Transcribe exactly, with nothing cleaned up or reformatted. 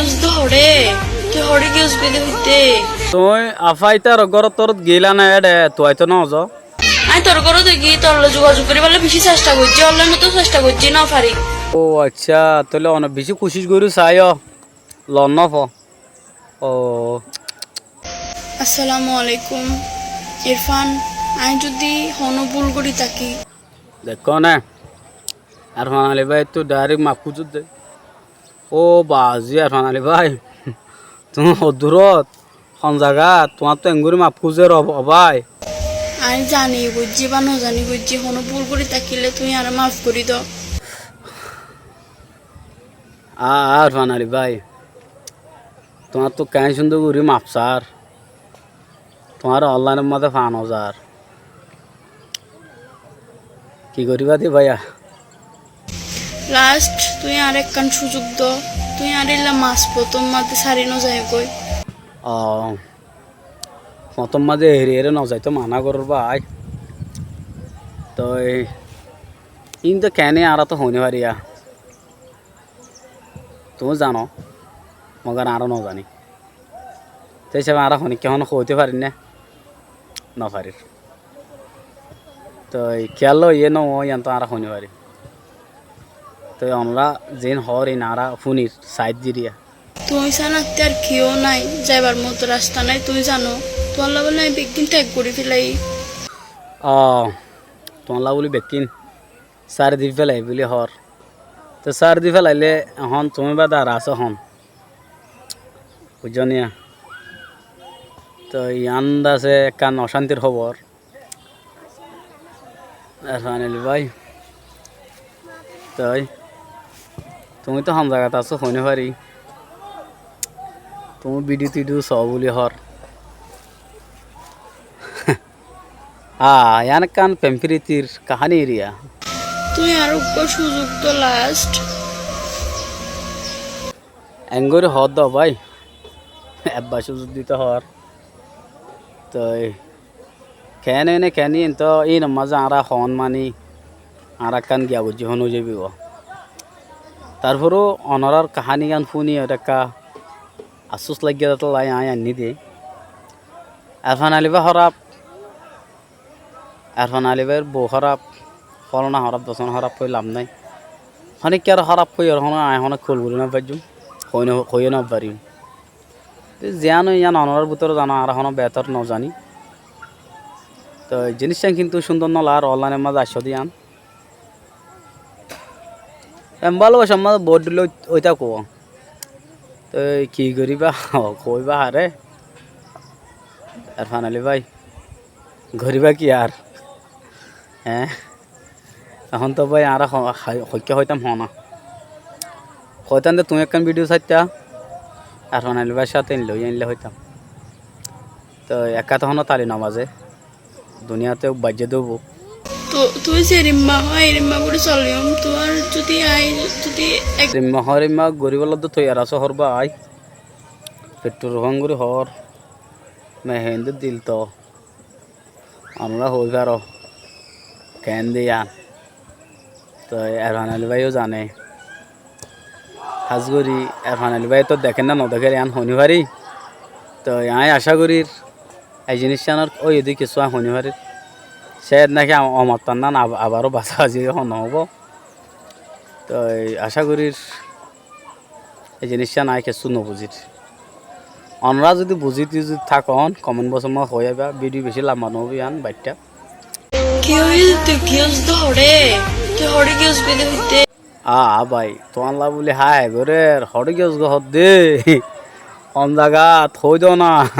Giyós de hoçé, tui hoçé giyós de hoité. Tuñí afá ítar górot tórot geilá né, éçe tuaitó nozó. Añí tor górot giyí, torlla zugazug goríbolla bicí cesta goijjí, onlainot tó cesta goijjí, nofarí. Ó accá, tóile one bicí kucíc gorí saiyó, lon nofó. Ó. Assalamu alaikum, Irfan, añí zodi honó búl gorí táki. Dekó né, Arfan Ali bái tó dairek maf goijjé dé. Ó baázi Arfan Ali bái, tuñí hoddúrot, hon zagat, tuáñttú engorí maf goijjé ró bái. Añí zani goijjí ba nozani goijjí, honó búl gorí tákile tuñí añáre maf gorí do. Á, Arfan Ali bái, tuáñttú keén cúndor gorí maf saár. Tuáñre onlainor mazé faa nozar. Ki goríba de báiya? Last, tuñí añáre ekkán cúzuk do, tuñí añáre ílla mas fotór mazé sári nozaiyó goi. Ó, fotór mazé eri eri nozaito mana gorór bái. Toi ín to keéne añára to hoói nofaríya. Tuñí zano, mogor añára nozaní. Te hísabe añára honikka honó hoóite farir né? Nofarir. Toi kiyólla óiye no óiye yián to añára hoói nofarí. Toi onorá ziín hoór iín añára fúnir, said diriya. Tuñí sánatte ar kiyó nái, zaibar moto rasta nái, tuñí zano. Tuáñlla bóli añí bekkín tek gorí félaiyí. Ó, tuáñlla bóli bekkín sári di félaiyí bóli hoór. Te sári di félailé ehón tuñí bade ar asó hon? Buijjó niya? Toi yián de asé ekkán ocántir hóbor. Arfan Ali bái, toi tuñí to hon zagat asó hoói nofarí. Tuñí bidiyó tidiyó soó bóli hoór. Á, yián ekkán prem firitir kaháni eriya. Tuñí ar uggwá cúzuk do last. Engorí hoór dé bái. Ebbar cúzuk dito hoór. Toi keéne ne keéne iín to iínor mazé añára hoón mani añára ekkán giya goijjí hoón ói zaibói. Tarfore onorár kaháni gán fúni ekká afsús laiggé dé tolla aññí ainní dé. Arfan Ali bái hóraf, Arfan Ali báir bou hóraf, fólana hóraf, dosana hóraf hoi laf nái. Honíkkare hóraf hoiyóre honó aññí honó kul gorí nofaijjúm, hoiyó no-, hoiyó nofarim. Te ziyán ói yían onorár bútore zano, añára honó betór nozaní. Toi ziníccán kintu cúndor nolager, onlainor mazé aiccó dé yían. Em bálobacar mazé boóut dhíl ói, ói táko. Toi ki goríba, hoóiba haré? Arfan Ali bái, goríba ki ar? Eé? Ehón to bái añára ho-, ha-, hoikká hoitám hoó na. Hoitám de tuñí ekkán bidiyó saittá, Arfan Ali báir sáte einle óiye, einle hoitám. Toi ekká to honó tali no bazé. Duniyate baijjé dóbo. To, tuñí zerimma hoó, erimma gorí soliyum. Tuáñr zudi aññí zudi ek- Erimma hoó, erimma goríbolla dó toiyar asó hoór bái. Fettur fán gorí hoór. Mehéndé dil to. Onorá hoói faró. Keén de yían. Toi Erfan Ali báiyo zane. Hás gorí Erfan Ali báiye tó dekér né nodekér yián hoói nofarí. Toi aññí acá gorír e ziníccánor óiye dé kessú aññí hoói nofarír. Céyed náki am-, omottán nán ab-, abaró basabaci óiye hon nohóbo. Toi acá gorír e ziníccán aññí kessú nobuzír. Onorá zudi buzí tuzí tákon, komen bosómma hoói aibá, bídiyo bicí lamba noóibo yián baiththá. Ki óiye, tui ki óiye de hoçé? Tui hoçé giyós goi de hoité? Aa bái, tuáñlla bóli hái gorér, hoçé giyós goi hoddé? Hon zagat, hoói do na.